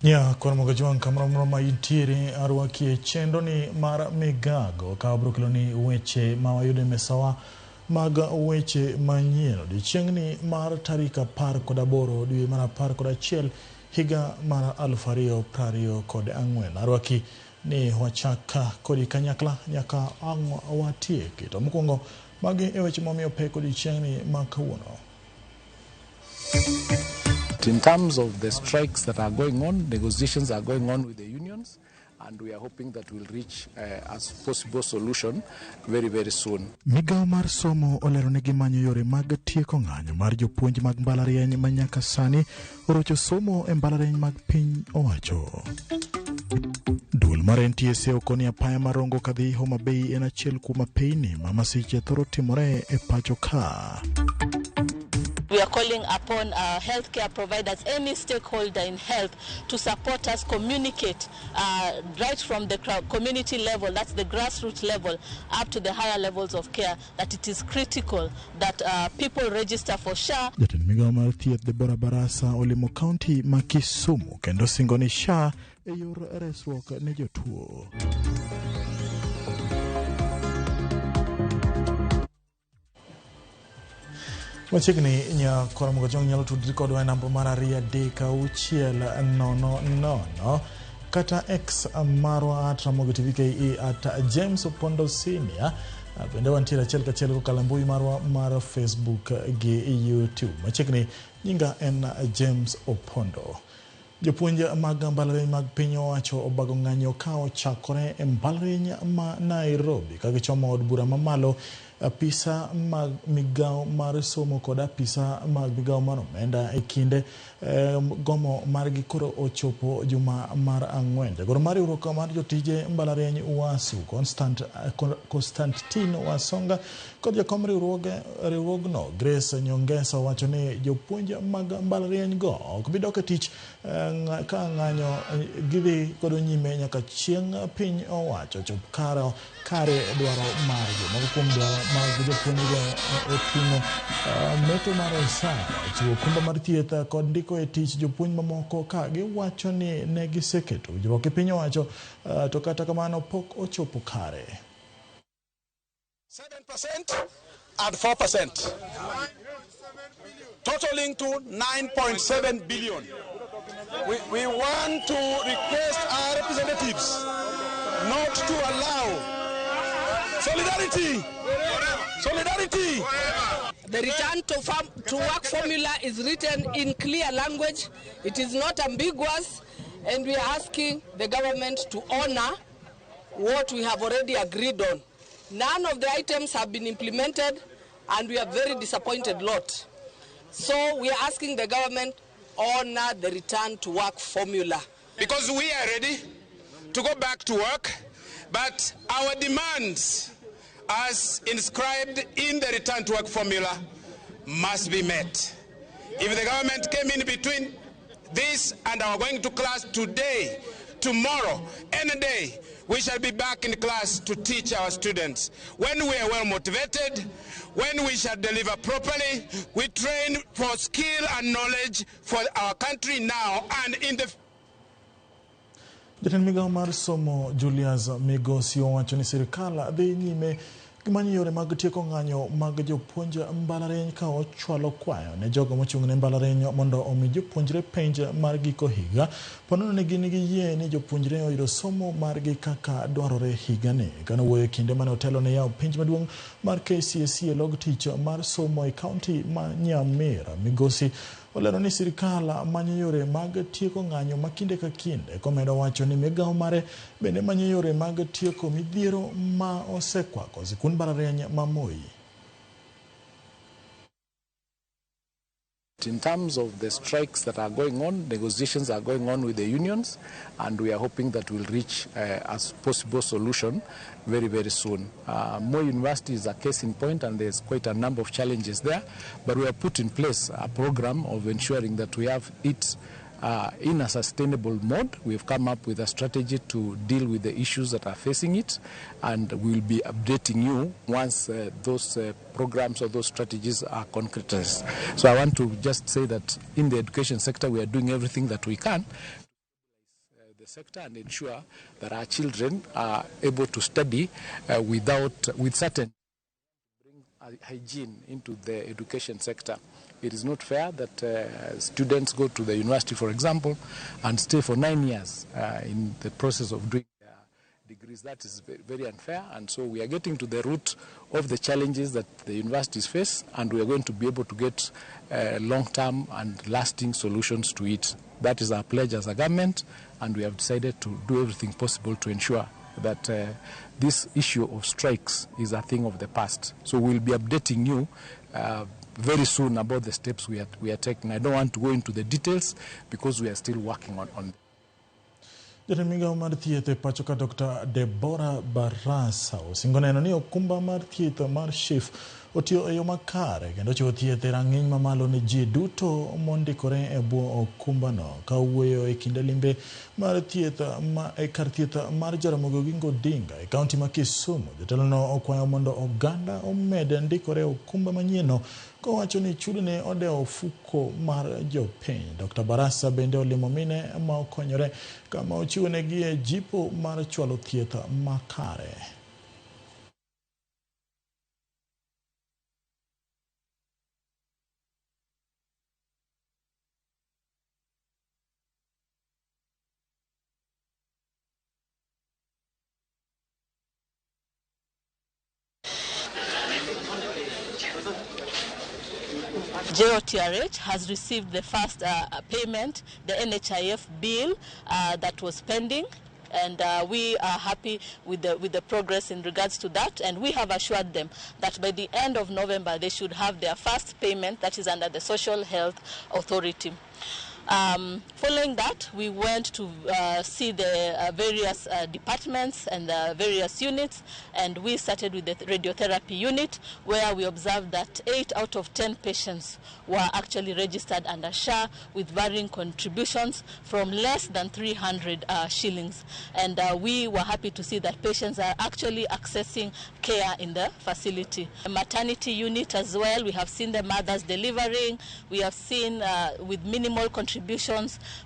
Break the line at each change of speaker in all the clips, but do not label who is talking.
Ya kwan mogo jwang' kamoro amora ma intiere arwaki e chenro ni mar migago ka wabiro keloni weche ma wayudo e mesawa mag weche manyien odiochieng'ni mar tarik 18 dwe mar 11 higa mar 2024. Arwaki ni wachak kodi kanyakla nyaka ang' watieki. To mokwongo magi e weche momiyo pek odiochieng'ni ma kawuono.
In terms of the strikes that are going on, negotiations are going on with the unions, and we are hoping that we'll reach a possible solution very, very soon.
Migawo mar somo olero ni gimanyo yore mag tieko ng'anyo mar jopuonj mag mbalariany ma nyaka sani orocho somo e mbalariany mag piny owacho. Duol mar NTSA okoni apaya mar Rongo kadhi Homa Bay en achiel kuom apeyni ma masiche thoro timore e pacho ka.
We are calling upon healthcare providers, any stakeholder in health, to support us communicate right from the community level, that's the grassroots level, up to the higher levels of care, that it is critical that people register for SHA.
Jatend migawo mar thieth Deborah Barasa olimo kaunti ma Kisumu kendo singo ni SHA e yor resruok ne jotuo. Machiegni nya Karamogo Jong nyalo tudri kodwa e namba mar 23600 kata X marwa at Ramogi TV KE at James Opondo Senior. Bende wantiere achiel kachiel kokalo e mbui marwa mar Facebook gi YouTube. Machiegni nyinga en James Opondo. Jopuonj mag mbalariany mag piny owacho obago ng'anyo ka ochakore e mbalariany ma Nairobi ka gichomo od bura mamalo, apisa mag migawo mar somo kod apisa mag migawo mar omenda e kinde gomo margi koro ochopo juma mar ang'wen. Jagoro mar riwruok mar jotije mbalariany UASU Constantine Wasonga kod jakom riwruogno Grace Nyongesa owacho ni jopuonj mag mbalariany go ok bi dok e tich ka ng'anyo gidhi godo nyime nyaka chieng' piny owacho chop kare dwaro margi. Moko kuom dwaro mag jopuonjgo oting'o meto mar osara, chiwo okumba mar thieth kod ndiko e tich jopuonj mamoko ka giwacho ni ne giseketo winjruok gi piny owacho to kata kamano pok ochopo kare.
7% and 4%, totaling to 9.7 billion. We want to request our representatives not to allow solidarity. Solidarity.
The return to work formula is written in clear language. It is not ambiguous, and we are asking the government to honor what we have already agreed on. None of the items have been implemented, and we are very disappointed lot. So we are asking the government honor the return to work formula.
Because we are ready to go back to work, but our demands as inscribed in the return to work formula must be met. If the government came in between this and our going to class today, tomorrow, any day, we shall be back in class to teach our students. When we are well motivated, when we shall deliver properly, we train for skill and knowledge for our country now and in the
Jatend migawo mar somo Julius Migosi owacho ni sirikal dhi nyime gi manyo yore mag tieko ng'anyo mag jopuonj mbalariany ka ochwalo kwayo ne jogo mochung' ne mbalariany mondo omi jopuonjre penj mar giko higa ponono ni gin gi yie ni jopuonjre oyudo somo margi kaka dwarore higani. Kane owuoyo e kinde mane otelo ne yawo penj maduong' mar KCSE e log tich mar somo e kaunti ma Nyamira, Migosi olero ni sirikal manyo yore mag tieko ng'anyo ma kinde ka kinde, komedo wacho ni migawo mare bende manyo yore mag tieko midhiero ma osekwako sikund mbalariany ma Moi.
In terms of the strikes that are going on, negotiations are going on with the unions, and we are hoping that we'll reach a possible solution very, very soon. Moi University is a case in point, and there's quite a number of challenges there, but we have put in place a program of ensuring that we have it in a sustainable mode. We've come up with a strategy to deal with the issues that are facing it, and we'll be updating you once those programs or those strategies are concretized. So I want to just say that in the education sector, we are doing everything that we can. sector and ensure that our children are able to study with certain hygiene into the education sector. It is not fair that students go to the university, for example, and stay for 9 years in the process of doing their degrees. That is very unfair, and so we are getting to the root of the challenges that the universities face, and we are going to be able to get long-term and lasting solutions to it. That is our pledge as a government, and we have decided to do everything possible to ensure that this issue of strikes is a thing of the past. So we'll be updating you very soon about the steps we are taking. I don't want to go into the details because we are still working on.
Jatend migao mar thieth e pacho ka Dr. Deborah Barasa osingo neno ni okumba mar thieth mar SHIF otiyo e yo makare kendo chiwo thieth e rang'iny mamalo ne ji duto mondikore e bwo okumbano. Ka owuoyo e kinde limbe mar thieth e kar thieth mar Jaramogi Oginga Odinga e kaunti ma Kisumu, jatelono okwayo mondo oganda omed ndikore e okumba manyienno kowacho ni chudone odewo ofuko mar jopiny. Dr. Barasa bende olimo mine ma okonyore kama ochiwonegi e jipo mar chwalo thieth makare.
JOTRH has received the first payment, the NHIF bill that was pending, and we are happy with the progress in regards to that, and we have assured them that by the end of November they should have their first payment, that is under the Social Health Authority. Following that, we went to see the various departments and the various units, and we started with the radiotherapy unit, where we observed that 8 out of 10 patients were actually registered under SHA with varying contributions from less than 300 shillings. And we were happy to see that patients are actually accessing care in the facility. The maternity unit as well, we have seen the mothers delivering. We have seen with minimal contributions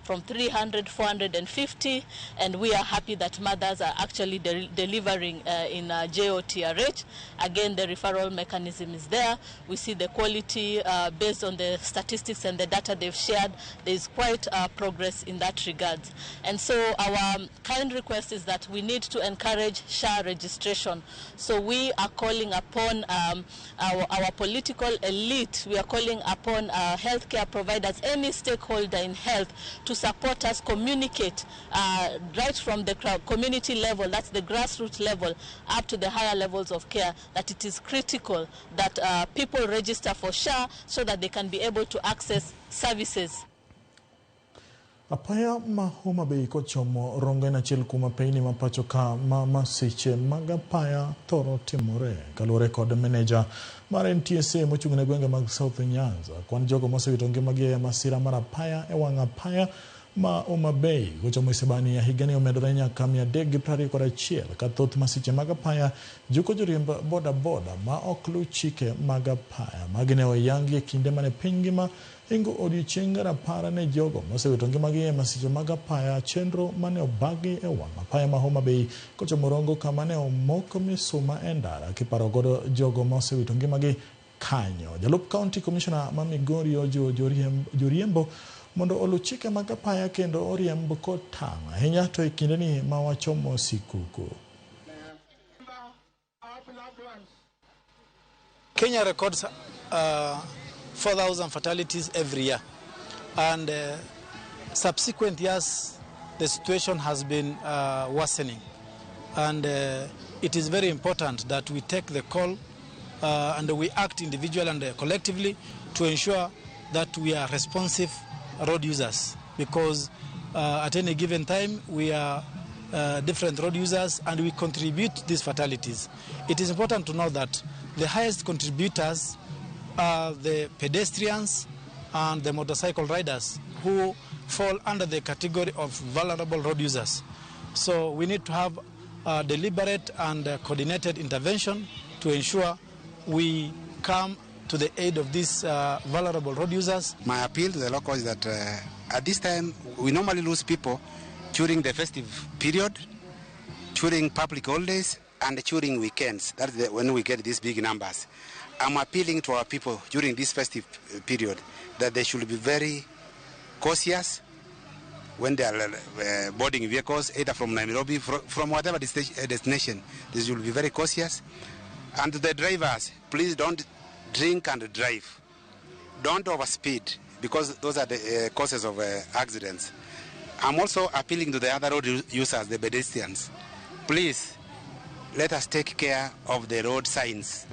from 300, 450, and we are happy that mothers are actually delivering in JOTRH. Again, the referral mechanism is there. We see the quality based on the statistics and the data they've shared. There is quite progress in that regard. And so our kind request is that we need to encourage SHA registration. So we are calling upon our political elite, we are calling upon healthcare providers, any stakeholder in health, to support us communicate right from the community level, that's the grassroots level, up to the higher levels of care, that it is critical that people register for SHA so that they can be able to access services.
Apaya ma Homa Bay kochomo Rongo en achiel kuom apeyni ma pacho ka ma masiche mag apaya thoro timore. Kaluwore kod meneja mar NTSA mochung' ne gwenge mag South Nyanza, kwan jogo mosewito ngimagi e masira mar apaya e wang' apaya ma Homa Bay kochomo Isebania higani omedore nyaka 321, ka thoth masiche mag apaya juko joriemb boda boda ma ok luw chike mag apaya. Magi ne oyangi e kinde mane piny ngima ingo odiochieng' rapar ne jogo mosewito ngimagi e masiche mag apaya, chenro mane obagi e wang' apaya ma Homa Bay kochomo Rongo, kama ne omok misuma e ndara kiparo godo jogo mosewito ngimagi kanyo. Jalup County Commissioner ma Migori ojiwo joriembo mondo oluw chike mag apaya kendo oriemb kotang' ahinya to e kindeni ma wachomo sikuku.
Kenya records 4,000 fatalities every year, and subsequent years the situation has been worsening, and it is very important that we take the call and we act individually and collectively to ensure that we are responsive road users, because at any given time we are different road users and we contribute to these fatalities. It is important to know that the highest contributors are the pedestrians and the motorcycle riders, who fall under the category of vulnerable road users. So we need to have a deliberate and coordinated intervention to ensure we come to the aid of these vulnerable road users.
My appeal to the locals is that at this time we normally lose people
During the festive period, during public holidays, and during weekends. That's when we get these big numbers. I'm appealing to our people during this festive period that they should be very cautious when they are boarding vehicles, either from Nairobi, from whatever destination. They should be very cautious. And to the drivers, please don't drink and drive. Don't overspeed, because those are the causes of accidents. I'm also appealing to the other road users, the pedestrians. Please, let us take care of the road signs.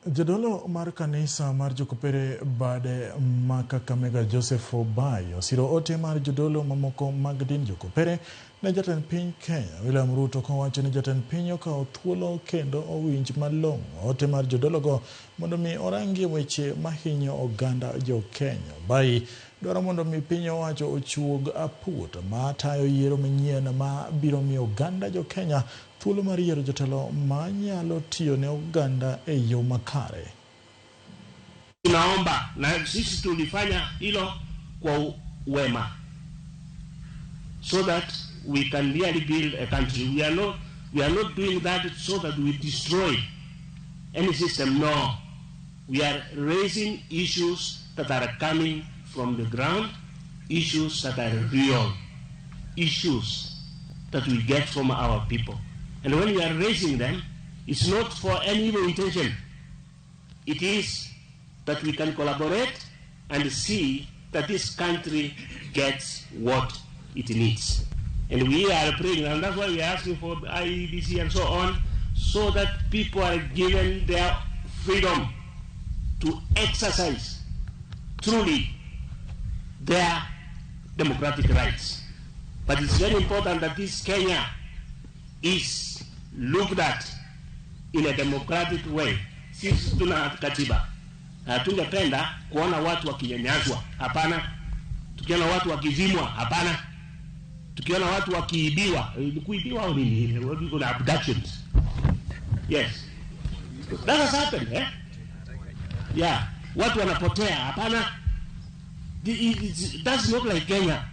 Jadolo mar kanisa mar Jokopere bade ma Kakamega Joseph Obayo osiro ote mar jodolo mamoko mag din Jokopere ne jatend piny Kenya William Ruto kowacho ni jatend piny okawo thuolo kendo owinj malong'o ote mar jodologo mondo mi orangie weche mahinyo oganda jo Kenya. Obayi dwaro mondo mi piny owacho ochuog apuot ma tayo yiero manyien ma biro miyo oganda jo Kenya thuolo mar yiero jotelo manyalo tiyo ne oganda e yo makare.
Tunaomba na sisi tulifanya hilo kwa wema so that we can really build a country. We are not doing that so that we destroy any system. No. We are raising issues that are coming from the ground, issues that are real, issues that we get from our people. And when we are raising them, it's not for any evil intention. It is that we can collaborate and see that this country gets what it needs. And we are praying, and that's why we are asking for IEBC and so on, so that people are given their freedom to exercise truly their democratic rights. But it's very important that this Kenya is looked at in a democratic way. Sisi tuna katiba. Hatungependa kuona watu wakinyanyaswa, hapana. Tukiona watu wakizimwa, hapana. Tukiona watu wakiibiwa, kuibiwa au nini? What we call abductions. Yes. That has happened, eh? Yeah. Watu wanapotea, hapana. That's not like Kenya.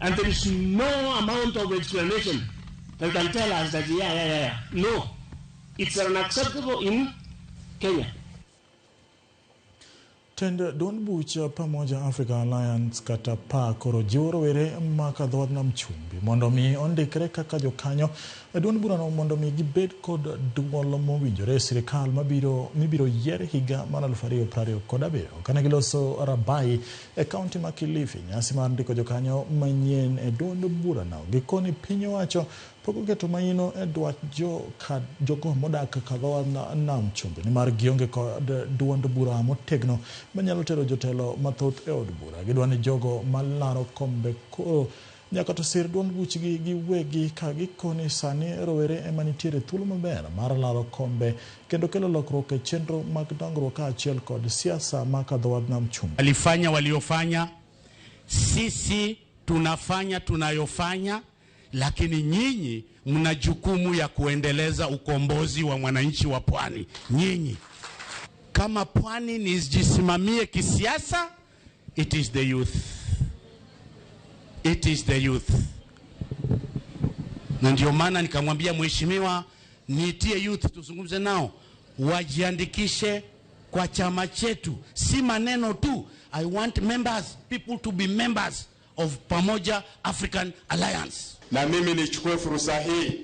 And there is no amount of explanation that can tell us that, yeah. No. It's unacceptable in Kenya.
Tend duond bucha Pamoja Africa Alliance kata PA koro jiwo rowere ma kadho nam chumbi mondo mi ondikre kaka jokanyo e duond burano mondo mi gibed kod duol mowinjore e sirikal mabiro mibiro yier higa mar 2027. Kane giloso Rabai e kaunti ma Kilifi, nyasi mar ndiko jokanyo manyien e duond burano, gikoni piny owacho pok oketo maino e dwach jo ka jogo modak kadho nam chumbi nimar gionge kod duond bura motegno manyalo tero jotelo mathoth e od bura. Gidwa ni jogo malaro kombe koro nyaka to sir duond buchgi giwegi ka gikoni sani rowere ema nitiere thuolo maber mar laro kombe kendo kelo lokruok e chenro mag dongruok kaachiel kod siasa ma kadho nam chumbi.
Walifanya waliofanya, sisi tunafanya tunayofanya, lakini nyinyi mna jukumu ya kuendeleza ukombozi wa mwananchi wa pwani. Nyinyi kama pwani nijisimamie kisiasa, it is the youth, it is the youth. Na ndio maana nikamwambia mheshimiwa, niitie youth tuzungumze nao, wajiandikishe kwa chama chetu, si maneno tu. I want members, people to be members of Pamoja African Alliance.
Na mimi nichukue fursa hii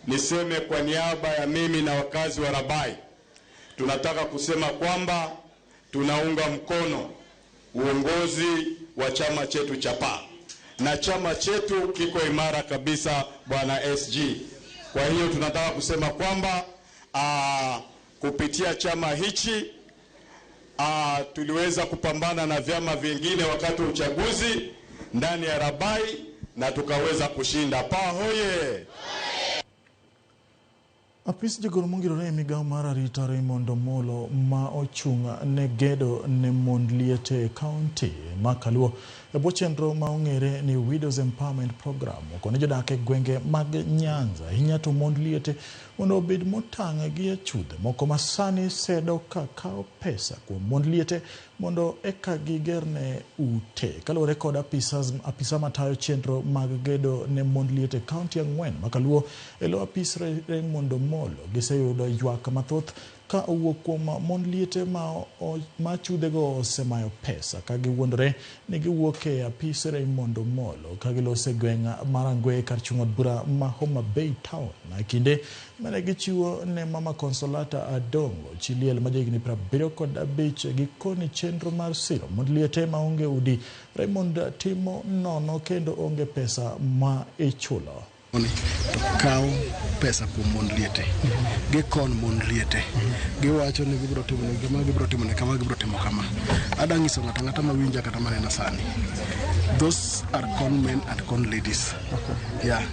niseme kwa niaba ya mimi na wakazi wa Rabai, tunataka kusema kwamba tunaunga mkono uongozi wa chama chetu cha PAA na chama chetu kiko imara kabisa, bwana SG. Kwa hiyo tunataka kusema kwamba kupitia chama hichi tuliweza kupambana na vyama vingine wakati wa uchaguzi ndani ya Rabai na tukaweza kushinda. PAA hoye!
Apis jagoro mongirore e migawo mar arita Raymond Omolo ma ochung' ne gedo ne mond liete e kaunti ma Kaluo E bwo chenro ma ong'ere ni Widows Empowerment Program, okone jodak e gwenge mag Nyanza, ahinya to mond liete, mondo obed motang' gi achudhe moko ma sani sedo ka kawo pesa kuom mond liete mondo eka gigerne ute. Kaluwore kod apisa matayo chenro mag gedo ne mond liete e kaunti 4 makaluo e lo apis Raymond Omolo, giseyudo ywak mathoth ka owuok kuom mond liete ma achudhego osemayo pesa ka giwuondore ni giwuok e apis Raymond Omolo ka giloso e gweng' mar Angwe kar chung' od bura ma Homa Bay Town. Kinde mane gichiwo ne Mama Consolata Adongo chi liel ma jahigni 75 gikoni chenro mar siro mond liete maonge udi Raymond timo nono kendo onge pesa ma ichulo.
To kawo pesa kuom mond liete, gikon mond liete, giwacho ni gibiro timo ne kama, gibiro timo ne kama, gibiro timo kama. Adwa nyiso ng'ato ang'ata mawinja kata manena sani, those are con men and con ladies. Yeah,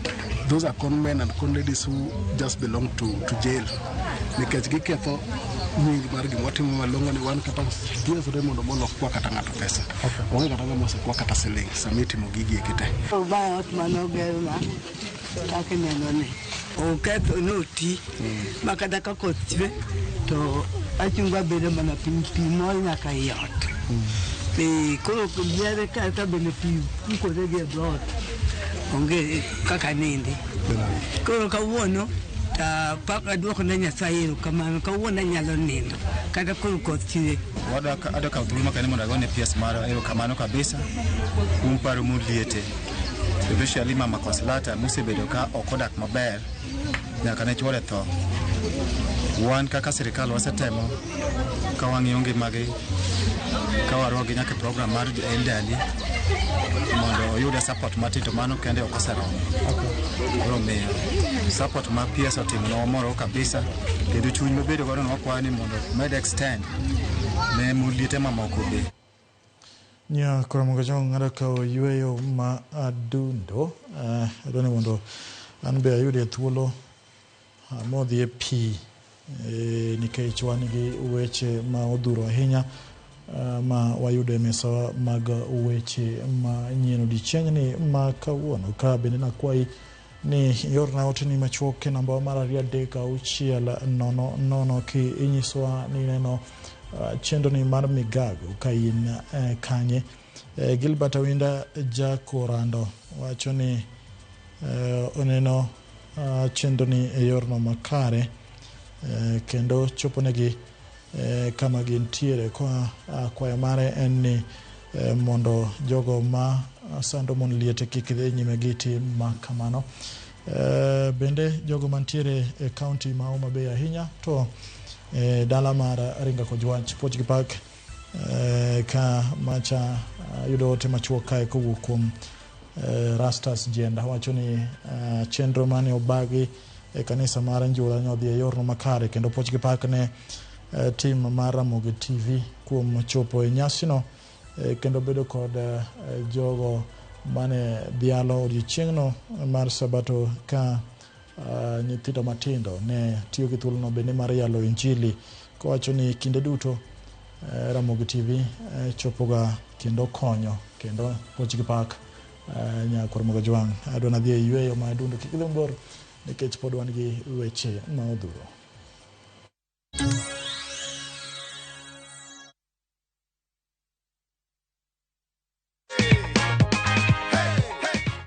those are con men and con ladies who just belong to jail. Nikech giketho nying mar gima watimo malong'o ni wan kata PS Raymond Omolo ok kwa kata ng'ato pesa. Onge kata ng'ama osekwa kata siling sama itimo gigi eki te.
Mae ot manogerna kaka ineno ni oketho noti ma kata ka koth chwe to achungo abedo mana piny, pi mol nyaka ei ot. Koro liare kata bende pi pukore gi e dhoot, onge kaka nindi. Koro kawuono ta aduoko ne Nyasaye erokamano, kawuono anyalo nindo kata koro koth chwe.
Adwa kawo thuolo makende mondo agone PS marwa erokamano kabisa kuom paro mond liete, especially Mama Consolata mosebedo ka ok odak maber nyaka ne chuore tho. Wan kaka sirikal wasetemo ka wang'iyo ngimagi ka warwako gi nyaka e program mar elderly mondo oyude support matin, to mano kende ok oseromo. Koro omiyo support ma PS otimo ne wamor kabisa, kendo chuny mobedo godo no wakwayo ni mondo med extend ne mond liete mamoko be.
Nya koro mogo jong ng'ado kawo yueyo ma adundo, adwa ni mondo an be ayudie thuolo amodhie pi, nikech wan gi weche ma odhuro ahinya ma wayudo e mesa mag weche manyien odiechieng'ni ma kawuono. Ka bende nakwayi ni iorna oteni machuok e namba mar 2 3 6 0 0 ki inyisowa ni ineno chenroni mar Migago ka in kanye. Gilbert Awinda Jakorando wacho ni oneno chenroni e yorno makare, kendo choponegi kama gintiere. Kwa kwayo mare en ni mondo jogo ma sando mon liete kik dhi nyime gi tim ma kamano. Bende jogo mantiere e kaunti ma Homa Bay ahinya to dala mar Ringa Kojwach Puoch gi Pak, ka macha yudo ote machuok kae kowuok kuom Rastas Jenda wacho ni chenro mane obagi e kanisa mar Njura ne odhi e yorno makare, kendo puoch gi pak ne tim mar Ramogi TV kuom chopo e nyasino, kendo bedo kod jogo mane dhialo odiechieng'no mar Sabato ka nyithindo matindo ne tiyo gi thuolono bende mar yalo injili, kowacho ni kinde duto Ramogi TV chopoga kendo konyo, kendo puoch gi pak nyakwar Mogajwang'. Adwa nadhi e yueyo ma adundo, kik idhi mabor nikech pod wan gi weche ma odhuro.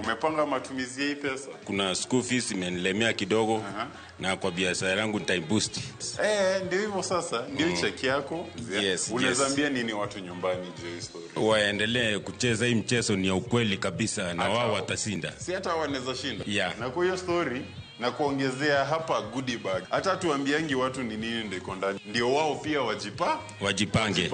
Umepanga matumizi ya hii pesa?
Kuna school fees imenilemea kidogo. Na kwa biashara yangu nitaiboost.
Ndio hivyo sasa, ndio cheki yako.
Yes,
Unaweza
yes.
ambia nini watu nyumbani juu ya story?
Waendelee kucheza hii mchezo, ni ya ukweli kabisa na wao watashinda.
Si hata wanaweza shinda.
Yeah.
Na kwa hiyo story na kuongezea hapa goodie bag. Hata tuambiangi watu ni nini ndio iko ndani. Ndio wao pia
wajipange.
Wajipange.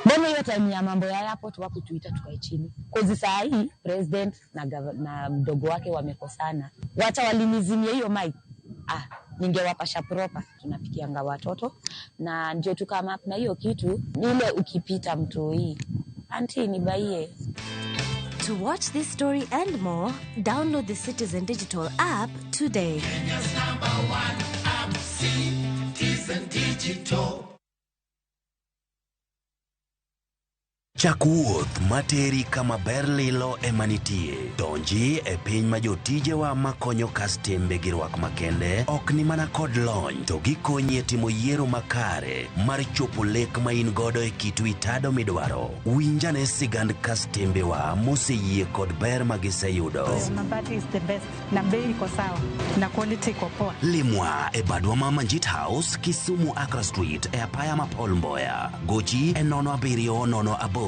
Mbona hiyo time ya mambo ya airport wakutuita tukae chini? Kozi saa hii president na mdogo wake wamekosana. Wacha walinizimia hiyo mic. Ningewapasha proper. Tunapikianga watoto na ndio tukama na hiyo kitu ile ukipita mtu hii. Auntie nibaie.
To watch this story and more, download the Citizen Digital app today.
Kenya's number one app, Citizen Digital.
Chak wuoth materi kama ber lilo ema nitie. Donji e piny ma jotijewa makonyo kastembe gi rwak makende ok ni mana kod lony to gikonyi e timo yiero makare mar chopo lek ma in godo e kit wi tado midwaro. Winjane sigand kastembewa moseyie kod ber ma giseyudo.
Mabati is the best na bei iko sawa na quality iko poa.
Limwa e badwa ma Manjit House, Kisumu Accra Street e apaya ma Paul Mboya. Gochi e 0708 357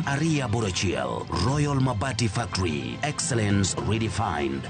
281. Royal Mabati Factory. Excellence redefined.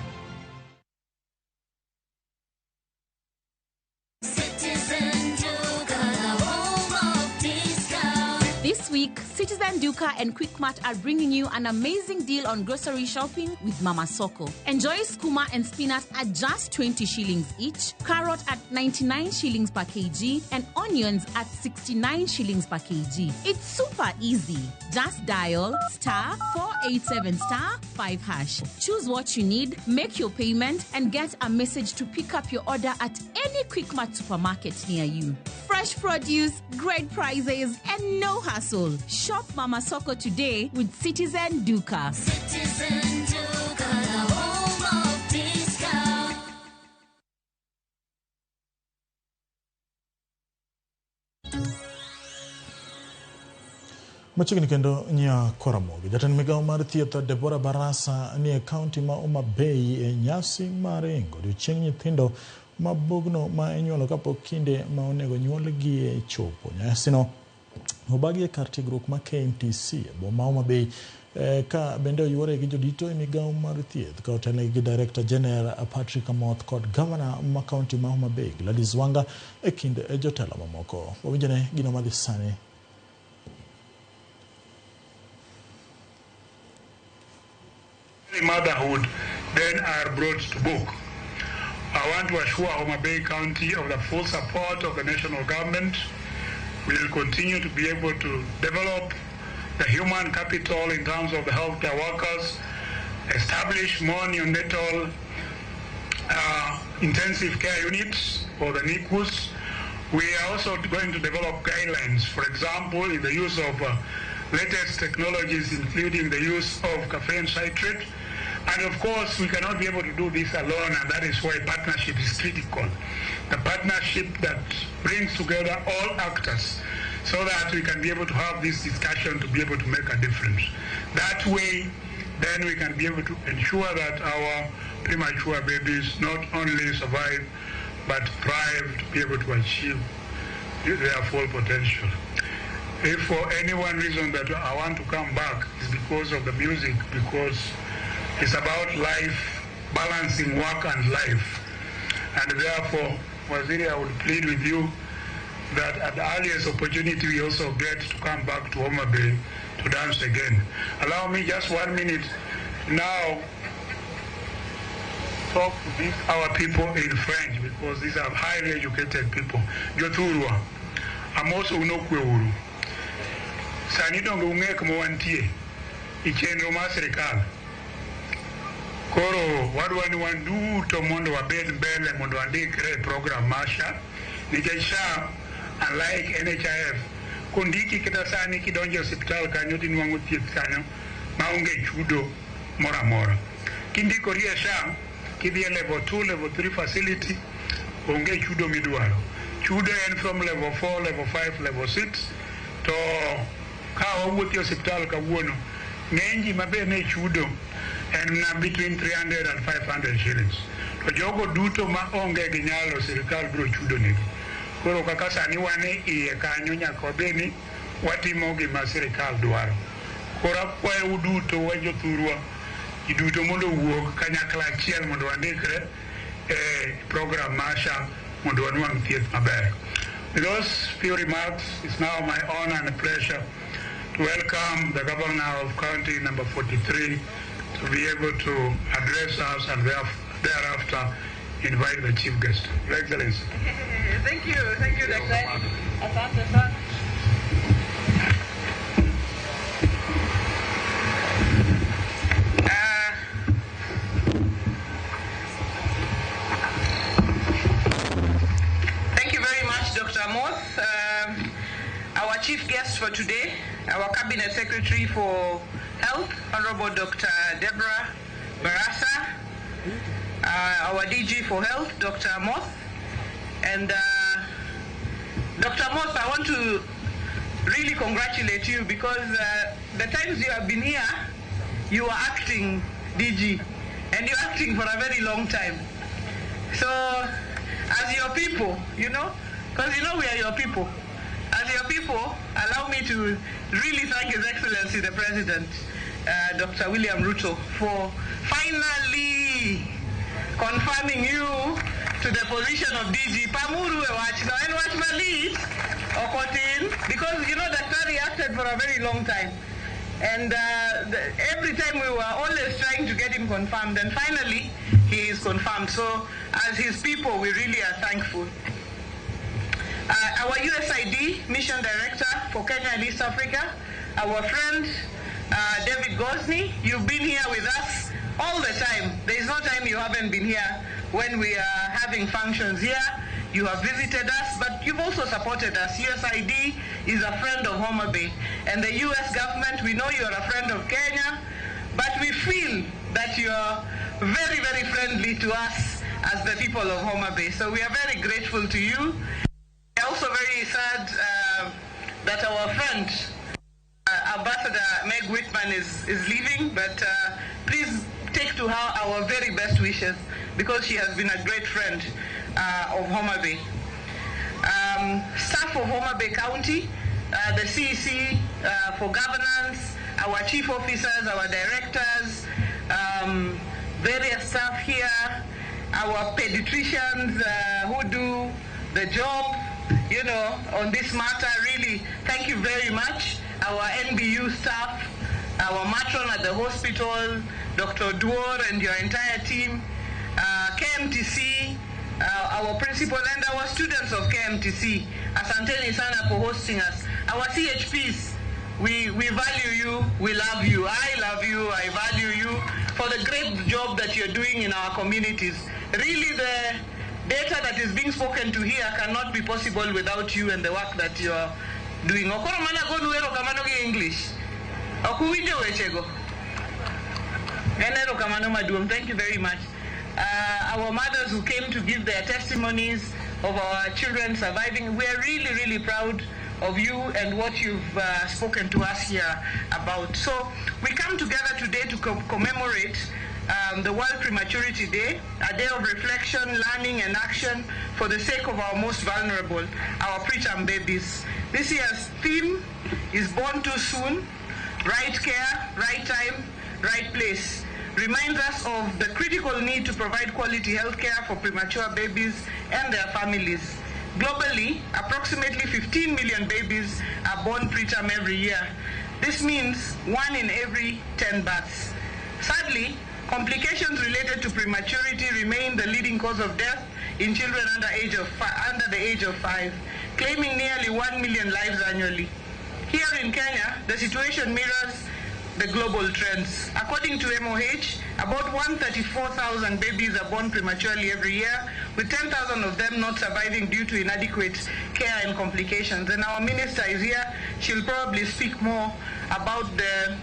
Citizen Duka, the home of discount.
This week, Citizen Duka and Quickmart are bringing you an amazing deal on grocery shopping with Mama Soko. Enjoy skuma and spinach at just 20 shillings each, carrot at 99 shillings per kg, and onions at 69 shillings per kg. It's super easy. Just dial star 487 star 5 hash. Choose what you need, make your payment, and get a message to pick up your order at any Quickmart supermarket near you. Fresh produce, great prices, and no hassle. Shop Mama Soko today with Citizen Duka.
Citizen Duka, the home of discount.
Machiegni kendo nya Koramogi. Jatend migawo mar thieth Deborah Barasa ni e kaunti ma Homa Bay e nyasi mar ringo odiochieng' nyithindo ma bugno ma inyuolo kapok kinde ma onego nyuolgie chopo. Nyasino obagi e kar tiegruok ma KMTC e boma Homa Bay ka bende oyuore gi jodito e migawo mar thieth ka otelnegi gi Director General Patrick Amoth kod Gavana ma kaunti ma Homa Bay Gladys Wanga e kind jotelo mamoko. Wawinjane gino madhi sani.
Motherhood then are brought to book. I want to assure Homa Bay County of the full support of the national government. We will continue to be able to develop the human capital in terms of the healthcare workers, establish more neonatal intensive care units or the NICUs. We are also going to develop guidelines, for example, in the use of latest technologies, including the use of caffeine citrate. And of course, we cannot be able to do this alone, and that is why partnership is critical. The partnership that brings together all actors so that we can be able to have this discussion to be able to make a difference. That way, then we can be able to ensure that our premature babies not only survive, but thrive to be able to achieve their full potential. If for any one reason that I want to come back, it's because of the music, because it's about life, balancing work and life. And therefore, Waziri, I would plead with you that at the earliest opportunity we also get to come back to Homa Bay to dance again. Allow me just 1 minute now talk to these, our people in French, because these are highly educated people. Jothurwa, amos unokwe uru. Sani donge ung'e kuma wantie e chenro mar sirikal. Koro wadwa ni wan duto mondo wabed mbele mondo wandikre e program mar SHA, nikech SHA unlike NHIF, kondiki kata sani kidonjo e osiptal kanyo tinwang'o thieth kanyo maonge chudo moro amora. Kindikori e SHA, kidhi e level 2, level 3 facility, onge chudo midwaro. Chudo en from level 4, level 5, level 6, to ka wawuotho e osiptal kawuono, ng'eny ji maber ne chudo en na between 300 and 500 shillings. To jogo duto ma onge gi nyalo sirikal biro chudo negi. Koro kaka sani wan e iye kanyo nyaka wabed ni watimo gima sirikal dwaro. Koro akwayou duto wan jothurwa, ji duto mondo owuog kanyakla achiel mondo wandikre e program mar SHA mondo wanwang' thieth maber. With those few remarks, it's now my honor and pleasure to welcome the governor of county number 43 to be able to address us and thereafter invite the chief guest. Your Excellency.
Thank you, Dr. Asante sana. chief guest for today, our Cabinet Secretary for Health, Honorable Dr. Deborah Barasa, our DG for Health, Dr. Moth, and Dr. Moth, I want to really congratulate you because the times you have been here, you are acting DG, and you're acting for a very long time. So, as your people, you know, because you know we are your people. As your people, allow me to really thank His Excellency the President, Dr. William Ruto, for finally confirming you to the position of DG. Pamuru e wach no, en wach malit, okotin, because you know Daktari acted for a very long time. And every time we were always trying to get him confirmed, and finally he is confirmed. So as his people, we really are thankful. Our USAID Mission Director for Kenya and East Africa, our friend David Gosney, you've been here with us all the time. There is no time you haven't been here when we are having functions here. You have visited us, but you've also supported us. USAID is a friend of Homa Bay. And the US government, we know you're a friend of Kenya, but we feel that you're very, very friendly to us as the people of Homa Bay. So we are very grateful to you. We are also very sad that our friend, Ambassador Meg Whitman, is leaving, but please take to her our very best wishes, because she has been a great friend of Homa Bay. Staff of Homa Bay County, the CEC for governance, our chief officers, our directors, various staff here, our pediatricians who do the job, you know, on this matter, really, thank you very much. Our NBU staff, our matron at the hospital, Dr. Duor and your entire team, KMTC, our principal and our students of KMTC. Asanteni sana for hosting us. Our CHPs, we value you, we love you. I love you, I value you for the great job that you're doing in our communities. Really, the data that is being spoken to here cannot be possible without you and the work that you're doing. Okoro mana gonu erokamano gi English. Ok uwinjo wechego. En erokamano maduong'. Thank you very much. Our mothers who came to give their testimonies of our children surviving, we are really, really proud of you and what you've spoken to us here about. So we come together today to commemorate the World Prematurity Day, a day of reflection, learning, and action for the sake of our most vulnerable, our preterm babies. This year's theme is Born Too Soon, Right Care, Right Time, Right Place. Reminds us of the critical need to provide quality health care for premature babies and their families. Globally, approximately 15 million babies are born preterm every year. This means 1 in every 10 births. Sadly, complications related to prematurity remain the leading cause of death in children under the age of 5, claiming nearly 1 million lives annually. Here in Kenya, the situation mirrors the global trends. According to MOH, about 134,000 babies are born prematurely every year, with 10,000 of them not surviving due to inadequate care and complications. And our minister is here. She'll probably speak more about the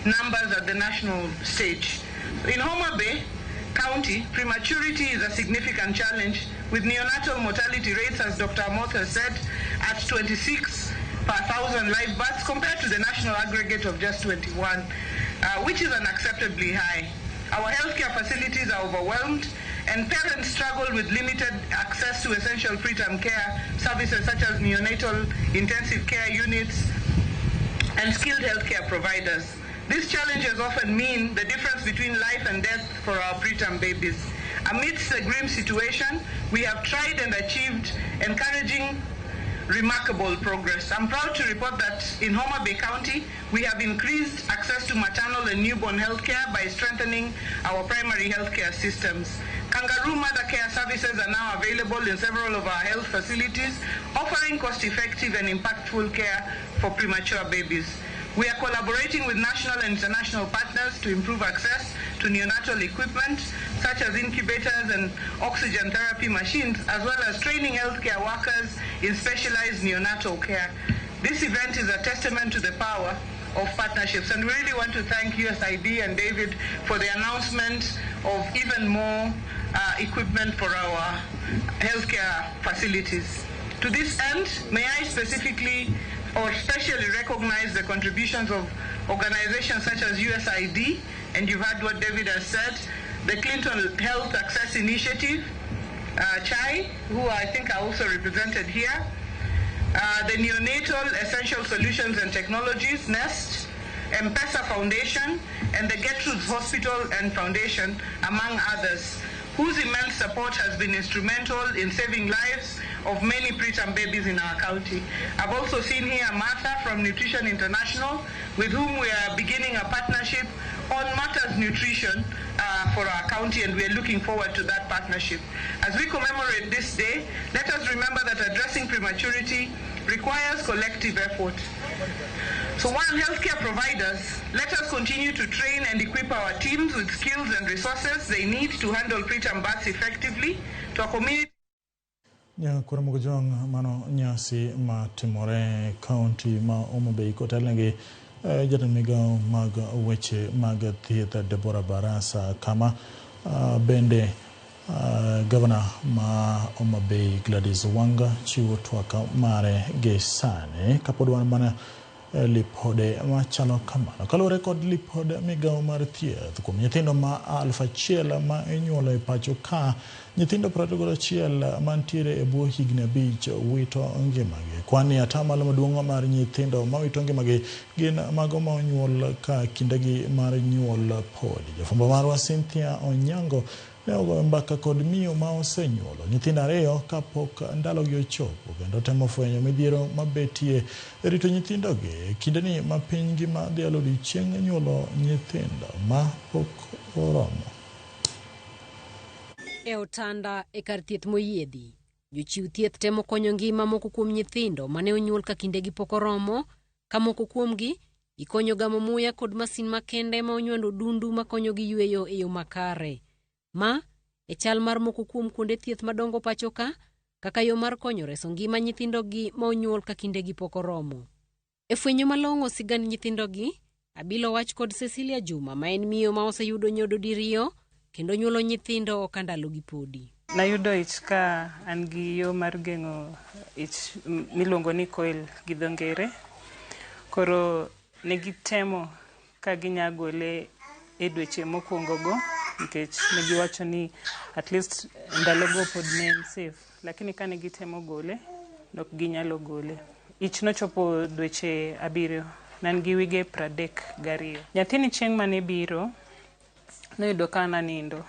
numbers at the national stage. In Homa Bay County, prematurity is a significant challenge, with neonatal mortality rates, as Dr. Amoth has said, at 26 per thousand live births compared to the national aggregate of just 21, which is unacceptably high. Our healthcare facilities are overwhelmed, and parents struggle with limited access to essential preterm care services such as neonatal intensive care units and skilled healthcare providers. These challenges often mean the difference between life and death for our preterm babies. Amidst the grim situation, we have tried and achieved encouraging remarkable progress. I'm proud to report that in Homa Bay County, we have increased access to maternal and newborn health care by strengthening our primary health care systems. Kangaroo mother care services are now available in several of our health facilities, offering cost-effective and impactful care for premature babies. We are collaborating with national and international partners to improve access to neonatal equipment, such as incubators and oxygen therapy machines, as well as training healthcare workers in specialized neonatal care. This event is a testament to the power of partnerships, and we really want to thank USID and David for the announcement of even more equipment for our healthcare facilities. To this end, may I specifically or specially recognize the contributions of organizations such as USID, and you've heard what David has said, the Clinton Health Access Initiative, CHAI, who I think are also represented here, the Neonatal Essential Solutions and Technologies, NEST, M-Pesa Foundation, and the Gertrude's Hospital and Foundation, among others, whose immense support has been instrumental in saving lives of many preterm babies in our county. I've also seen here Martha from Nutrition International, with whom we are beginning a partnership on matters nutrition for our county, and we are looking forward to that partnership. As we commemorate this day, let us remember that addressing prematurity requires collective effort. So one, healthcare providers, let us continue to train and equip our teams with skills and resources they need to handle preterm births effectively, to our community.
Nyakwar Mugojwang' mano nyasi matimore kaunti ma Homa Bay kotelnegi jatend migao mag weche mag thieth Deborah Barasa kama bende gavana ma Homa Bay Gladys Wanga chiwo twak mare gi sani kapod wan mana lipode machalo kamano. Kaluwore kod lipod migao mar thieth kuom nyithindo ma 1000 ma inyuolo e pacho ka, nyithindo 31 mantiere e bwo higni 5 wito ngimagi. Kwani atamalo maduong' mar nyithindo ma wito ngimagi gin mago ma onyuol ka kindegi mar nyuol podi. Jafwambo marwa Cynthia Onyango ne ogoyo mbaka kod miyo ma osenyuolo nyithindo 2 kapok ndalogi ochopo kendo temo fwenyo midhiero mabetie e rito nyithindogi e kindeni ma piny ngima dhialo odiechieng' nyuolo nyithindo ma pok oromo.
E otanda e kar thieth moyiedhi, jochiw thieth temo konyo ngima moko kuom nyithindo mane onyuol ka kindegi pok oromo, ka moko kuomgi ikonyo gamo muya kod masin makende ma onywando dundu makonyogi yweyo e yo makare. Ma e chal mar moko kuom kuonde thieth madongo pacho ka, kaka yo mar konyo reso ngima nyithindogi ma onyuol ka kindegi pok oromo. E fwenyo malong'o sigand nyithindogi, abilo wach kod Cecilia Juma ma en miyo ma oseyudo nyodo diriyo kendo nyuolo nyithindo ka ndalogi podi.
Nayudo ich ka an gi yo mar geng'o ich miluongo ni coil gi dho ngere. Koro negitemo ka ginya gole e dweche mokwongo go, nikech negiwacho ni at least ndalogo pod ne en safe, lakini kane gitemo gole nok ginyalo gole. Ich nochopo dweche 7, ne an gi wige 32. Nyathini chieng' mane biro noyudo ka an anindo.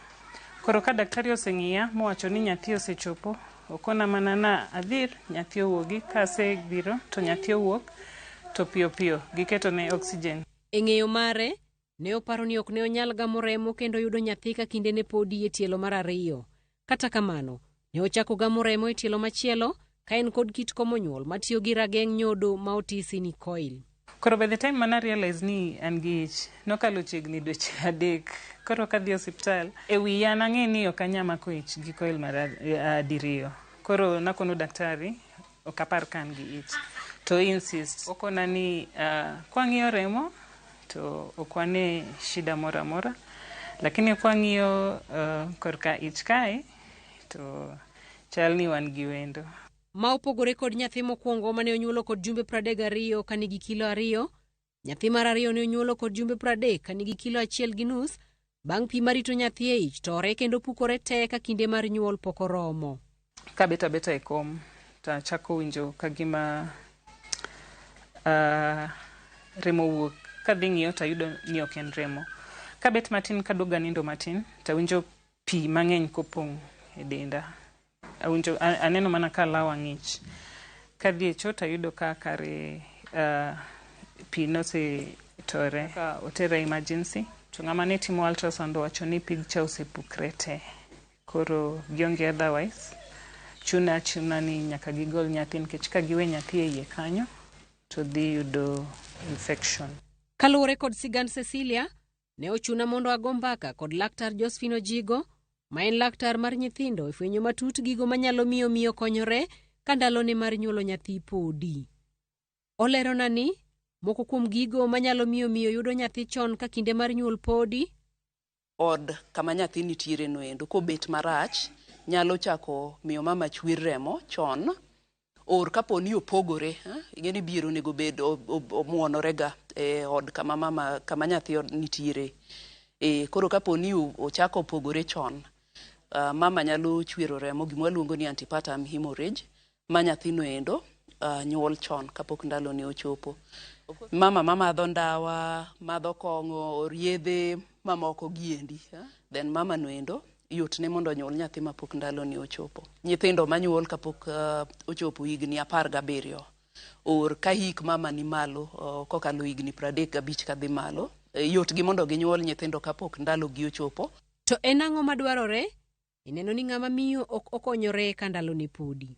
Koro ka daktari oseng'iya mowacho ni nyathi osechopo, okona mana na adhir nyathi owuogi, kasebiro to nyathi owuok to piyo piyo giketone oxygen.
E ng'eyo mare, ne oparo ni ok ne onyal gamo remo kendo yudo nyathi ka kinde ne podi e tielo mar 2. Kata kamano, ne ochako gamo remo e tielo machielo ka en kod kit komo nyuol matiyo gi rageng' nyodo ma otisi ni coil.
Koro by the time mana realize ni an gi ich, nokalo chiegni dweche 3. Koro kadhi osiptal, e wiya nang'e ni ok anyal mako ich gi coil mar 2. Koro nakono daktari, ok apar ka an gi ich. To insist, okona ni kwang'iyo remo, to ok wane shida moro amora, lakini kwang'iyo korka ich kae, to chal ni wan gi wendo.
Ma opogore kod nyathi mokwongo mane onyuolo kod jumbe 32 ka nigi kilo 2, nyathi mar 2 ne onyuolo kod jumbe 30 ka nigi kilo 1.5 bang' pi marito nyathi e ich tore kendo pukore te ka kinde mar nyuol pok oromo.
Kabet abeta e kom, to achako winjo ka gima remo wuok. Kadhi ng'iyo to ayudo ni ok en remo. Kabet matin kaduogo anindo matin, tawinjo pi mang'eny kopong' e denda. Awinjo, aneno mana ka lawa ng'ich. Kadhi e cho tayudo ka kare pi nosetore. Ka otera emergency, to ng'ama ne timo ultrasound owacho ni pig cha osepukre te. Koro gionge otherwise. Chuna achuna ni nyaka gigol nyathi nikech ka giwe nyathi e iye kanyo to dhi yudo infection.
Kaluwore kod sigand Cecilia, ne ochuna mondo ago mbaka kod laktar Josephine Ojigo, ma en laktar mar nyithindo e fwenyo matut gigo manyalo miyo miyo konyore ka ndalone mar nyuolo nyathi podi. Olerona ni moko kuom gigo manyalo miyo miyo yudo nyathi chon ka kinde mar nyuol podi
od kama nyathi nitiere no endo kobet marach nyalo chako miyo mama chwer remo chon or kapo ni opogore ing'e ni bier onego bed omuonore ga e od kama mama kama nyathi nitiere e, koro kapo ni ochako opogore chon mama nyalo chwero remo gima waluongo ni antepartum hemorrhage ma nyathino endo nyuol chon kapok ndalone ochopo. Mama mamadho ndawa, madho kong'o, or yedhe mamoko giendi, then mama no endo yotne mondo onyuol nyathi mapok ndalone ochopo. Nyithindo manyuol kapok ochopo higni 17 or ka hik mama ni malo kokalo higni 35 kadhi malo, yotgi mondo ginyuol nyithindo kapok ndalogi ochopo.
To en ang'o madwarore e neno ni ng'ama miyo ok okonyore ka ndalone podi?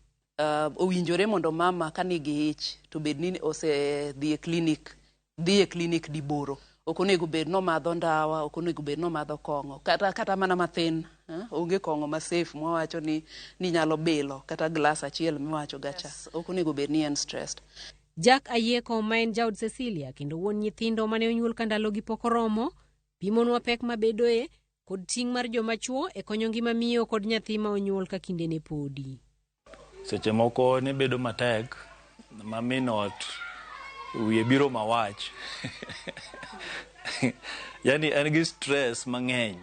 Owinjore mondo mama ka nigi ich to bed ni osedhi e klinik, dhi e klinik diboro. Ok onego bed nomadho ndawa, ok onego bed nomadho kong'o, kata mana mathin. Onge kong'o ma safe mwawacho ni nyalo bilo kata glass achiel miwacho gacha. Ok onego bed ni en stressed.
Jack Ayieko ma en jaod Cecilia kendo wuon nyithindo mane onyuol ka ndalogi pok oromo, pimonwa pek mabedoe kod ting' mar joma chuo e konyo ngima miyo kod nyathi ma onyuol ka kindene podi.
Seche moko ne bedo matek ma min ot wiye biro mawach. Yani en gi stress mang'eny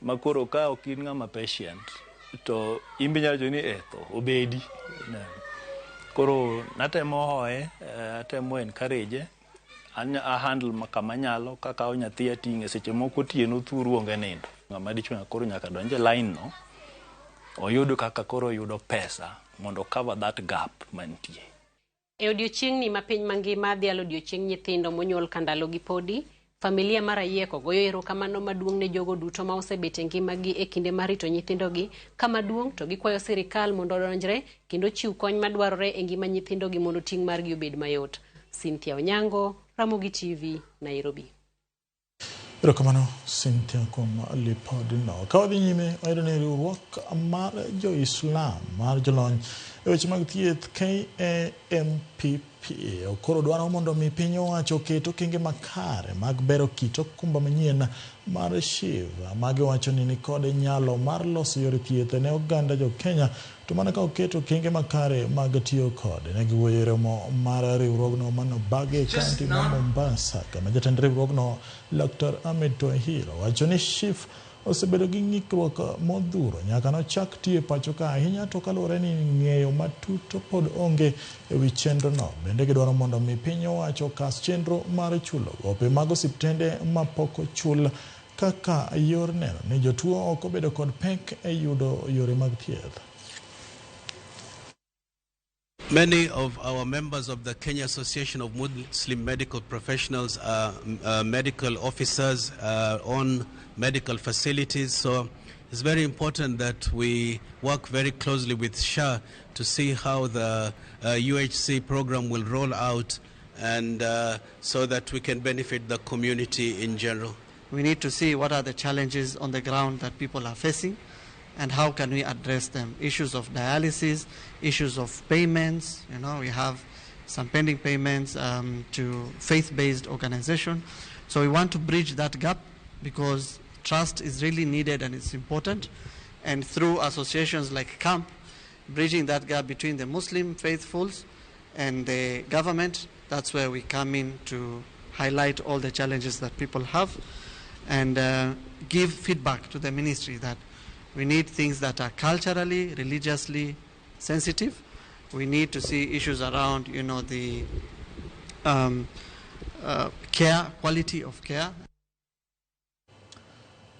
ma koro ka ok in ng'ama patient to in be inyalo wacho ni tho obedi. Koro natemo hoye, atemo encourage, a handle kama anyalo kakawo nyathi ating'e seche moko otieno thuru onge nindo. Ng'ama dichuo koro nyaka donj e line no oyud kaka koro oyudo pesa mondo cover that gap mantie.
E odiochieng'ni ma piny mangima dhialo odiochieng' nyithindo monyuol ka ndalogi podi, familia mar Ayieko goyo erokamano maduong' ne jogo duto ma osebet e ngimagi e kinde mar rito nyithindogi. Kama duong' to gikwayo sirikal mondo odonjre kendo chiw kony madwarore e ngima nyithindogi mondo ting' margi obed mayot. Cynthia Onyango, Ramogi TV, Nairobi.
Erokamano Cynthia kuom lipodno. Ka wadhi nyime, wayudo ni riwruok mar jo-Islam mar jolony e weche mag thieth KAMPP koro dwaro mondo mi piny owacho oket okenge makare mag bero kit okumba manyien mar SHIF magiwacho ni nikod nyalo mar loso yore thieth ne oganda jo Kenya to mana ka oket okenge makare mag tiyo kode. Ne giwuoyo e romo mar riwruogno manobagi e kaunti ma Mombasa kama jatend riwruogno Dr. Ahmed Twahir owacho ni SHIF osebedo gi ng'ikruok modhuro nyaka nochak tiyo e pacho ka ahinya to kaluwore ni ng'eyo matut pod onge e wi chenrono. Bende gidwaro mondo mi piny owacho okas chenro mar chulo gope mag osiptende mapok ochul kaka yor neno ni jotuo ok obedo kod pek e yudo yore mag thieth.
Many of our members of the Kenya Association of Muslim Medical Professionals are medical officers on medical facilities, so it's very important that we work very closely with SHA to see how the UHC program will roll out, and so that we can benefit the community in general.
We need to see what are the challenges on the ground that people are facing and how can we address them. Issues of dialysis, issues of payments. You know, we have some pending payments to faith-based organization. So we want to bridge that gap because trust is really needed and it's important. And through associations like CAMP, bridging that gap between the Muslim faithfuls and the government, that's where we come in to highlight all the challenges that people have and give feedback to the ministry that we need things that are culturally, religiously sensitive. We need to see issues around, you know, the care, quality of care.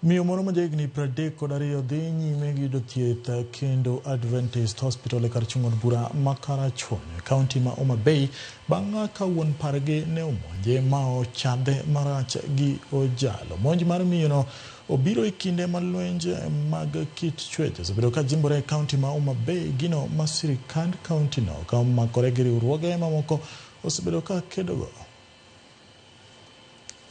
Miyo moro ma jahigni 32 dhi nyime gi yudo thieth kendo Adventist Hospital e kar chung' od bura ma Karachuonyo e kaunti ma Homa Bay bang' ka wuon pargi ne omonje ma ochadhe marach gi ojalo. Monj mar miyono obiro e kinde ma lwenje mag kit chwech osebedo ka jimbore e kaunti ma Homa Bay, gino ma sirikand kaunti no ka omakore gi riwruoge mamoko osebedo ka kedogo.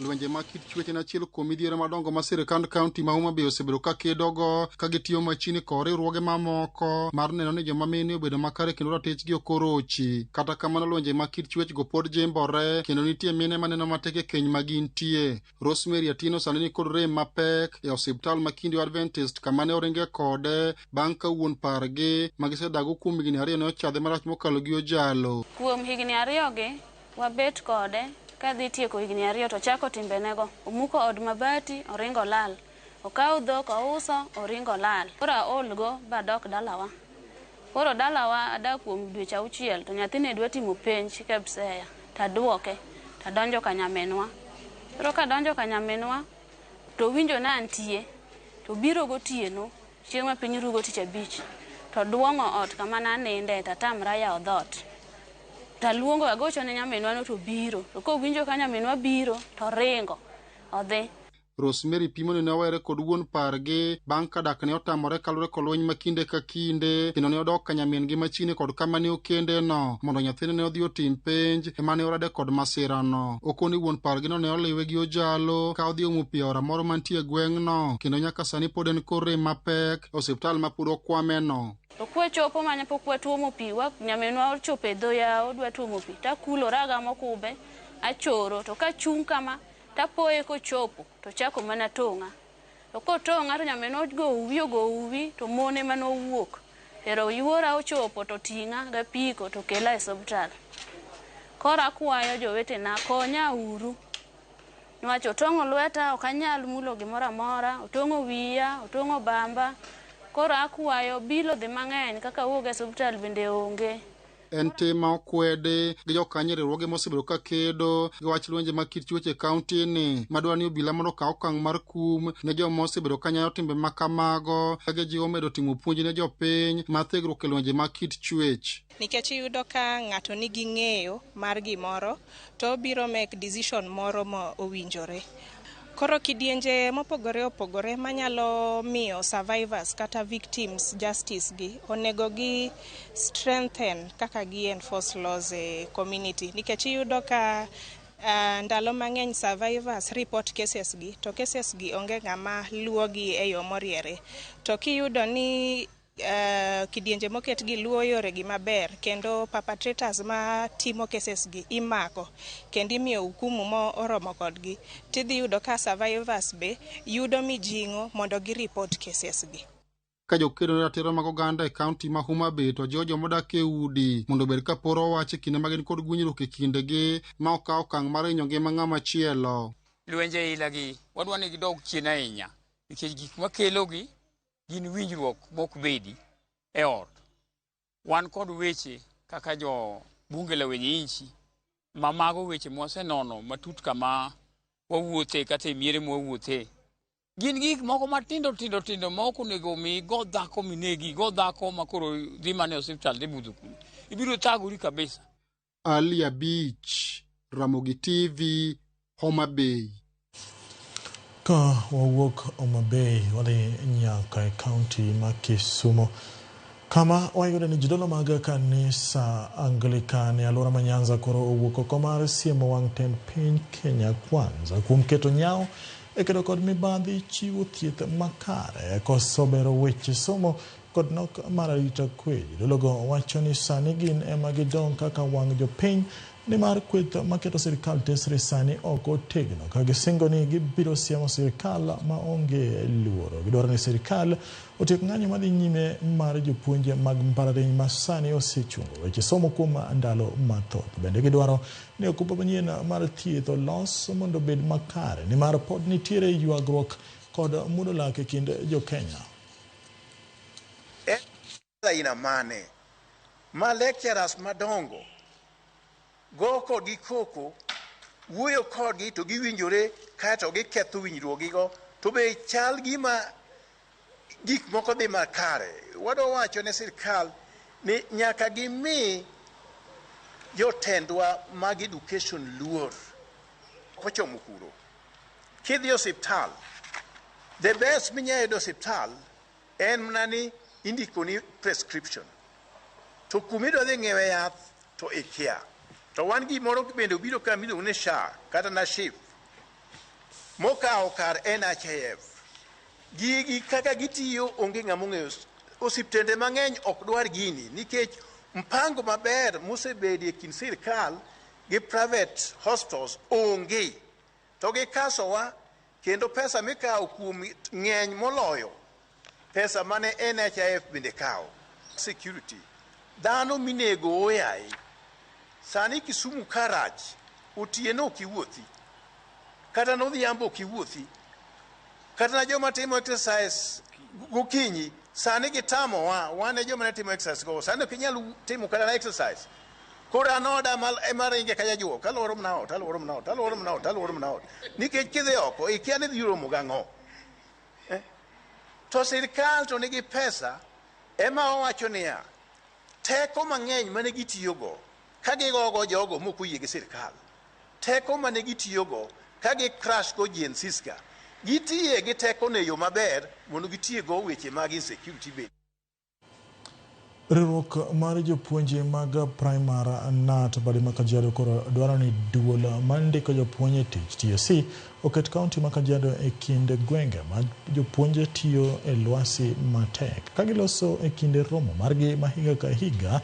Lwenje mag kit chwech en achiel kuom midhiero madongo ma sirkand kaunti ma Homa Bay osebedo ka kedogo ka gitiyo machiegni kod riwruoge mamoko mar neno ni joma mine obedo makare kendo ratichgi ok orochi. Kata kamano lwenje mag kit chwech go pod jimbore kendo nitie mine maneno matek e keny ma gintie. Rosemary Atieno sani ni kod rem mapek e osiptal ma Kindu Adventist kama ne oringe kode bang' ka wuon pargi ma gisedago kuom higni 2 ne ochadhe marach mokalo gi ojalo.
Kuom higni 2 gi wabet kode kadhi tieko higni 2 to chako timbenego. Omuko od mabati, oringo lal. Okawo dhok ouso, oringo lal. Koro aolgo badok dalawa. Koro dalawa adak kuom dweche 6 to nyathi ne dwa timo penj KPSEA taduoke tadonjo ka nyaminwa. Koro kadonjo ka nyaminwa to winjo ni antie to biro gotieno chieng' ma piny rugo tich abich to duong'o ot kama naninde tatamra yawo dhoot. Taluongo agocho ne nyaminwa no to biro to kowinjo ka nyaminwa biro to ringo odhi.
Rosemary pimo ni ne owere kod wuon pargi bang' ka dak ne otamore kaluwore kod lweny ma kinde ka kinde kendo ne odok ka nyamin-gi machiegni kod kama ne okendeno mondo nyathine ne odhi otim penj ema ne orade kod masirano. Okoni wuon pargino ne oliwe gi ojalo ka odhi omo pi e aora moro mantie e gweng'no kendo nyaka sani pod en kod rem mapek e osiptal ma pod okwameno.
To kwachopo manya pok watuomo pi, nyaminwa ochopo e dho yawo dwa tuomo pi takulora agamo kube achoro to kachung' kama tapoye kochopo to chako mana tong'a. To kotong'a to nyaminwa ogo uwi to mon ema nowuok. Ero yuora ochopo to ting'a gapiko to kela e osiptal. Koro akwayo jowetena konya uru. Niwach otong'o lweta ok anyal mulo gimoro amora, otong'o wiya, otong'o bamba. Koro akwayo bilo dhi mang'eny kaka awuok e osiptal bende onge.
En tim ma okwedi gi jokanyo e riwruoge mosebedo ka kedo gi wach lwenje mag kit chwech e kaunti ni madwaro ni obila mondo okaw okang' mar kum ne joma osebedo ka nyayo timbe ma kamago ka gijiwo medo timo puonj ne jopiny mar thegruok e lwenje mag kit chwech.
Nikech iyudo ka ng'ato nigi ng'eyo mar gimoro to obiro make decision moro ma owinjore. Koro kidienje mopogore opogore manyalo miyo survivors kata victims justice gi onego gi strengthen kaka gi enforce laws e community nikech iyudo ka ndalo mang'eny survivors report cases gi to cases gi onge ng'ama luwo gi e yo moriere. To kiyudo ni kidienje moket gi luwo yore gi maber kendo perpetrators ma timo cases gi imako kendo imiyo hukumu mo oromo kodgi tidhi yudo ka survivors be yudo mijing'o mondo gi report cases gi.
Ka jokedo ne ratiro mag oganda e kaunti ma Homa Bay to jiwo jomodak e udi mondo obed ka poro wach e kinde ma gin kod winjruok e kindegi ma ok kaw okang' mar hinyo ngima ng'ama chielo.
Lwenje aila gi wadwa ni gidog chien ahinya nikech gik makelogi gin winjruok mok bedi e ot. Wan kod weche kaka jo bunge la wenye inchi ma mago weche mwasenono matut kama wawuothe kata e miere mwawuothe. Gin gik moko matindo tindo tindo ma ok onego mi go dhako minegi, go dhako ma koro dhi mana e osiptal dhi budho kuno. Ibiro thagori kabisa.
Ali Abich, Ramogi TV, Homa Bay.
Ka wawuok Homa Bay wadhi nyaka e kaunti ma Kisumu kama wayudo ni jodolo mag kanisa Anglican e alwora ma Nyanza koro owuok oko mar siemo wang' tend piny Kenya Kwanza kuom keto nyawo e kedo kod mibadhi, chiwo thieth makare, koso bero weche somo kod nok mar arita kwe. Jodologo wacho ni sani gin ema gidong' kaka wang' jopiny nimar kweth maketo sirikal tesre sani ok otegno ka gisingo ni gibiro siemo sirikal maonge luoro. Gidwaro ni sirikal otiek ng'anyo madhi nyime mar jopuonj mag mbalariany ma sani osechungo weche somo kuom ndalo mathoth. Bende gidwaro ni okumba manyien mar thieth olos mondo obed makare nimar pod nitiere ywagruok kod muodo lak e kind jokenya.
Aina mane ma lecturers madongo go kodgi koko wuoyo kodgi to giwinjore kaeto giketho winjruokgigo to be chal gima gik moko dhi makare. Wadwa wacho ne sirikal ni nyaka gimi jotendwa mag education luor kochomo kuro. Kidhi e osiptal, the best minyalo yudo e osiptal en mana ni indikoni prescription to kumidwa dhi ng'iewe yath to ikia. To wan gimoro bende obiro ka miluongo ni SHA kata na SHIF. Mokawo kar NHIF. Gigi kaka gitiyo onge ng'ama ong'eyo. Osiptende mang'eny ok dwar gini nikech mpango maber mosebedie e kind sirkal gi private hospitals onge. To gikasowa kendo pesa mikawo kuom ng'eny moloyo pesa mane NHIF bende kawo. Security. Dhano minego oyayi. Sani Kisumu ka rach, otieno ok iwuothi. Kata nodhiambo ok iwuothi. Kata na joma timo exercise gokinyi, sani gitamowa, wan e joma ne timo exercise go. Sani ok inyal timo kata na exercise. Koro an oda ema ringe ka jajuok, aluoro mana ot, aluoro mana ot, aluoro mana ot, aluoro mana ot. Nikech kidhi oko, ikia ni idhi romo gang'o. To sirkal to nigi pesa, ema owacho niya, teko mang'eny mane gitiyogo, ka gigogo jogo mok oyie gi sirkal, teko mane gitiyogo ka gi crash go Gen Zs ka, gitiye gi teko no e yo maber mondo gitiego weche mag insecurity bende.
Riwruok mar jopuonje mag Primar KNUT bade ma Kajiado koro dwaro ni duol mar ndiko jopuonj e tich TSC oket kaunti ma Kajiado e kind gwenge ma jopuonje tiyo e lwasi matek. Ka giloso e kinde romo margi ma higa ka higa,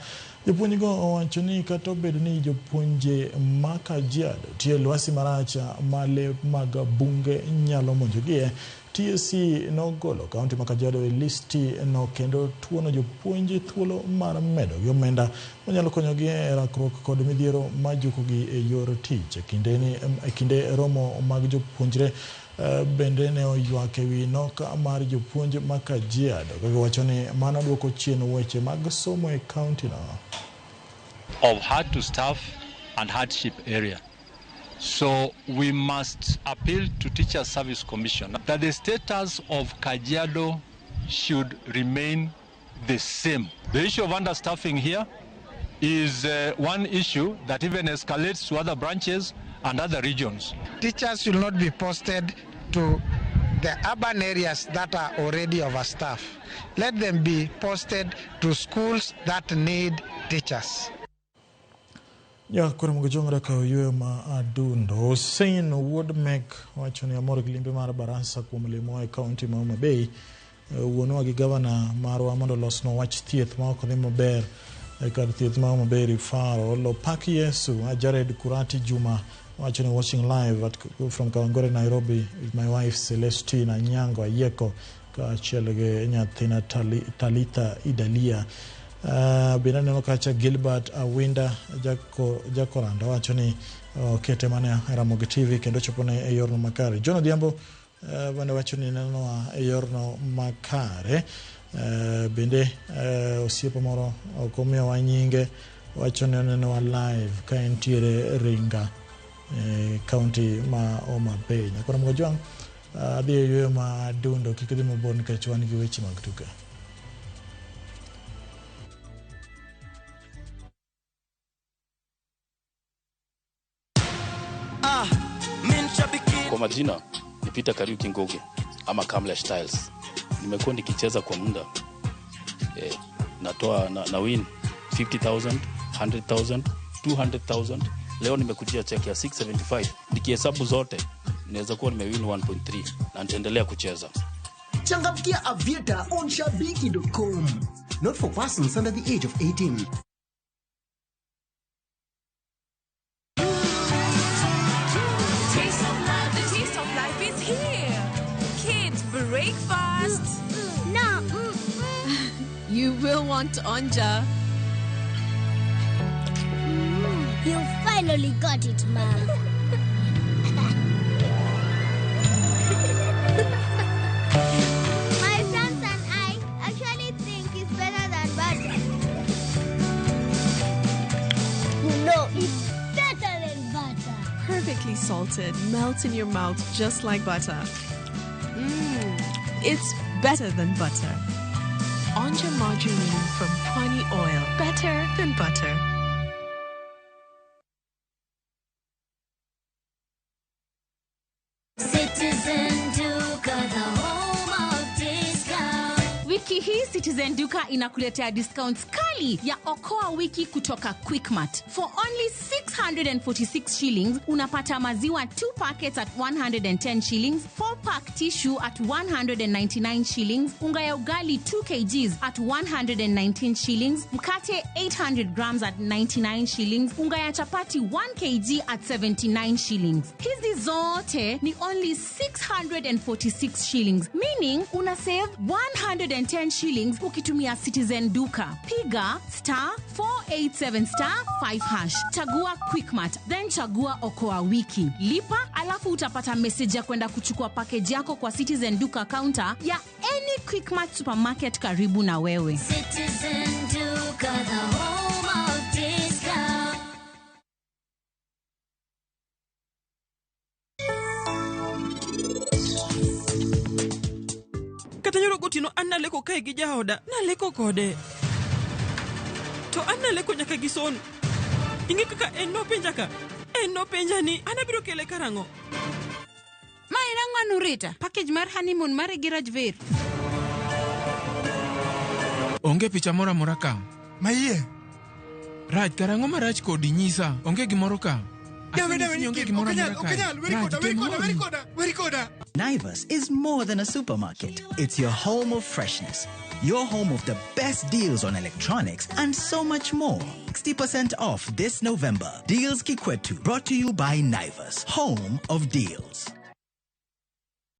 jopuonjgo owacho ni kata obedo ni jopuonje ma Kajiado tiyo e lwasi marach ma lee mag bunge nyalo monjogie, TSC nogolo kaunti ma Kajiado e listi no kendo tuono jopuonj thuolo mar medo gi omenda manyalo konyogi e rakruok kod midhiero majukogi e yor tich. E kinde romo mag jopuonjre bende ne oywak e wi nok mar jopuonj ma Kajiado ka giwacho ni mano duoko chien weche mag somo e kaunti no.
Of hard to staff and hardship area. So we must appeal to Teacher Service Commission that the status of Kajiado should remain the same. The issue of understaffing here is one issue that even escalates to other branches and other regions.
Teachers should not be posted to the urban areas that are already overstaffed. Let them be posted to schools that need teachers.
Jakoro Mugujong'ra ka oyueyo ma adundo. Hussein Wuod Mek wacho ni amor gi limbe mar Barasa kuom limowa e kaunti ma Homa Bay. Wuonwa gi gavana marwa mondo olosnwa wach thieth ma ok dhi maber e kar thieth ma Homa Bay Referral. Opak Yesu. Jared Kurati Juma wacho ni watching live from Kawangware, Nairobi with my wife Celestine Anyango Ayieko kaachiel gi nyathina Talitha Idalia. Bende aneno kacha Gilbert Awinda Jakoranda wacho ni okete mana e Ramogi TV kendo chopone e yorno makare. John Odhiambo bende wacho ni nenowa e yorno makare. Bende osiepa moro ok omiyowa nyinge wacho ni onenowa live ka entiere Ringa e kaunti ma Homa Bay. Nyakoro Mgojwang' adhi e yueyo ma dundo kik idhi mabor nikech wan gi weche mag tuke.
Kwa majina ni Peter Kariuki Ngugi ama Kamlesh Tiles. Nimekuwa nikicheza kwa muda natoa na win 50,000, 100,000, 200,000. Leo nimekujia check ya 675. Nikihesabu zote naweza kuwa nimewin 1.3 na nitaendelea kucheza.
Changamkia Aviator on shabiki.com. Not for persons under the age of 18.
Taste of life. The taste of life is here. Kids, breakfast.
No.
You will want Onja.
You finally got it, Mom. My friends and I actually think it's better than butter. You know, it's better than butter.
Perfectly salted, melts in your mouth just like butter. It's better than butter. Onja margarine from Pwani Oil. Better than butter.
Citizen Duka, the home of discount.
Wiki Wiki hii Citizen Duka inakuletea discounts kali ya okoa wiki kutoka Quickmart. For only 646 shillings unapata maziwa 2 packets at 110 shillings, 4 pack tissue at 199 shillings, unga ya ugali 2 kgs at 119 shillings, mkate 800 grams at 99 shillings, unga ya chapati 1 kg at 79 shillings. Hizi zote ni only 646 shillings, meaning una save 110 shillings ukitumia Citizen Duka. Piga star 487 star 5 hash, chagua Quickmart, then chagua okoa wiki, lipa, alafu utapata message ya kwenda kuchukua package yako kwa Citizen Duka counter ya any Quickmart supermarket karibu na wewe.
Citizen Duka, the home of discount.
Kata nyoro gotieno an naleko kae gi jaoda, naleko kode. To an naleko nyaka gi Sono. Ing'e kaka en nopenja ka? En nopenja ni an abiro kele karang'o?
Ma en ang'o Anurita? Package mar honeymoon mari gi Rajveer.
Onge picha moro amora ka.
Mayie.
Raj, karang'o marach kodi nyisa? Onge gimoro ka.
Weri,
Asenyisi ni onge gimoro
ok anyal,
amora
ok
kae.
anyal, weri
Raj,
koda, weri
tem
koda, weri
hori.
koda, weri koda.
Naivas is more than a supermarket. It's your home of freshness, your home of the best deals on electronics, and so much more. 60% off this November. Deals Kikwetu, brought to you by Naivas, home of deals.